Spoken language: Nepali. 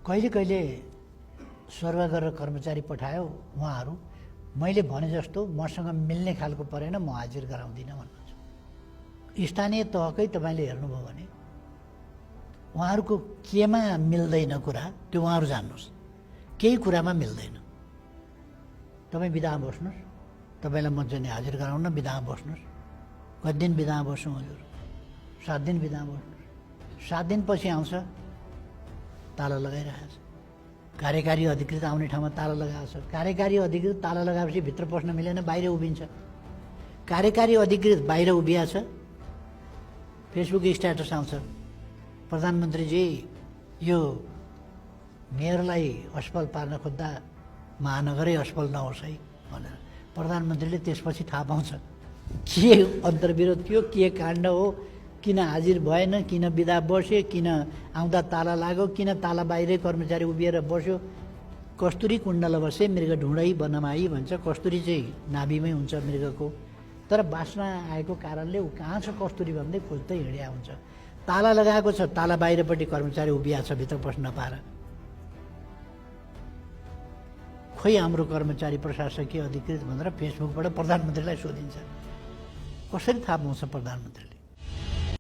कहिले कहिले स्वर्ग गरेर कर्मचारी पठायो उहाँहरू मैले भने जस्तो मसँग मिल्ने खालको परेन म हाजिर गराउँदिनँ भन्नुहुन्छ। स्थानीय तहकै तपाईँले हेर्नुभयो भने उहाँहरूको केमा मिल्दैन कुरा त्यो उहाँहरू जान्नुहोस्। केही कुरामा मिल्दैन। तपाईँ बिदामा बस्नुहोस्, तपाईँलाई म चाहिँ हाजिर गराउन बिदामा बस्नुहोस्। कति दिन बिदामा बस्नु हजुर? 7 दिन बिदामा बस्नुहोस्। 7 दिनपछि आउँछ ताला लगाइरहेको छ। कार्यकारी अधिकृत आउने ठाउँमा ताला लगाएको छ। कार्यकारी अधिकृत ताला लगाएपछि भित्र पस्न मिलेन, बाहिर उभिन्छ। कार्यकारी अधिकृत बाहिर उभिया छ, फेसबुक स्ट्याटस आउँछ, प्रधानमन्त्रीजी यो मेयरलाई असफल पार्न खोज्दा महानगरै असफल नहोस् है भनेर। प्रधानमन्त्रीले त्यसपछि थाहा पाउँछ के अन्तर्विरोध थियो, के काण्ड हो, किन हाजिर भएन, किन बिदा बस्यो, किन आउँदा ताला लाग्यो, किन ताला बाहिरै कर्मचारी उभिएर बस्यो। कस्तुरी कुण्डल बसे मृग ढुँडै बनमाई भन्छ। कस्तुरी चाहिँ नाभिमै हुन्छ मृगको, तर बास्ना आएको कारणले ऊ कहाँ छ कस्तुरी भन्दै खोज्दै हिँड्या हुन्छ। ताला लगाएको छ, ताला बाहिरपट्टि कर्मचारी उभिया छ भित्र पस्न नपाएर। खोइ हाम्रो कर्मचारी प्रशासकीय अधिकृत भनेर फेसबुकबाट प्रधानमन्त्रीलाई सोधिन्छ। कसरी थाहा पाउँछ प्रधानमन्त्रीले?